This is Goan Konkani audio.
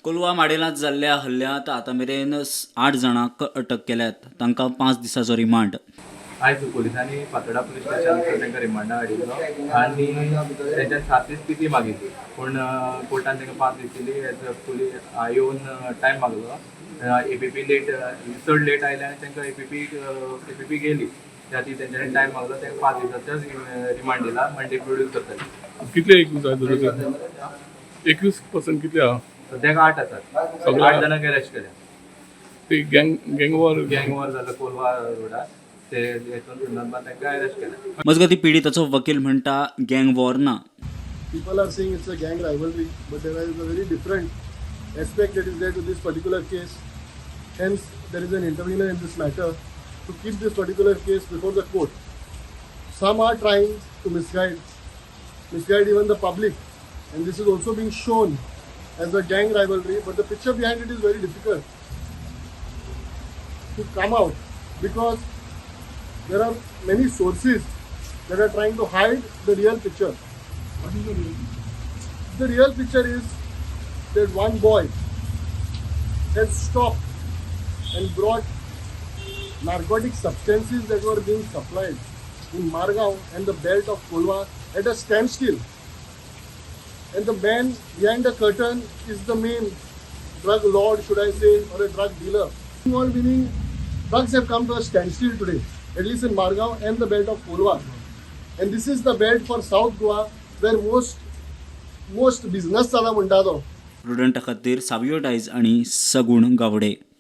कोलवा माडेलांत जाल्ल्या हल्ल्यांत आतां मेरेन आठ जाणांक अटक केल्यात. तांकां 5 दिसांचो रिमांड. आयज पोलिसांनी फातोडा पुलीस स्टेशनार तांकां रिमांडा हाडिल्लो आनी तेंच्यान 7 दीस पीसी मागिल्ली, पूण कोर्टान तांकां 5 दीस दिली. एज अ पुलीस येवन टायम मागलो. एपीपी लेट, चड लेट आयले आनी तांकां एपीपी गेली. त्या खातीर तेंच्यांनी टायम मागलो. तांकां 5 दिसाचोच रिमांड दिला. मंडे प्रोड्यूस करतले. कितले 21 आहा? 21% कितले आहा? सद्याक 8 आसात. सगळे 8 जाणांक अरेस्ट केल्या. ते गँग गँगवॉर गँग वॉर जालो कोलवा रोडार, ते हेतून संदर्भात तांकां अरेस्ट केल्या. मजगतीं, पिडिताचो वकील म्हणटा, गँग वॉर ना. People are saying it's a gang rivalry, but there is a very different aspect that is there to this particular case. Hence, there is an intervener in this matter to keep this particular case before the court. Some are trying to misguide even the public, and this is also being shown as a gang rivalry. But the picture behind it is very difficult to come out because there are many sources that are trying to hide the real picture. What is the real? The real picture is that one boy has stopped and brought narcotic substances that were being supplied in Margao and the belt of Kolwa at a standstill. And the man behind the curtain is the main drug lord, should I say, or a drug dealer. All meaning drugs have come to a standstill today, at least in Margao and the belt of Kolwa. And this is the belt for South Goa where most business जाला म्हणटा तो. प्रुडंटा खातीर सावियो डायज आनी सगुण गावडे.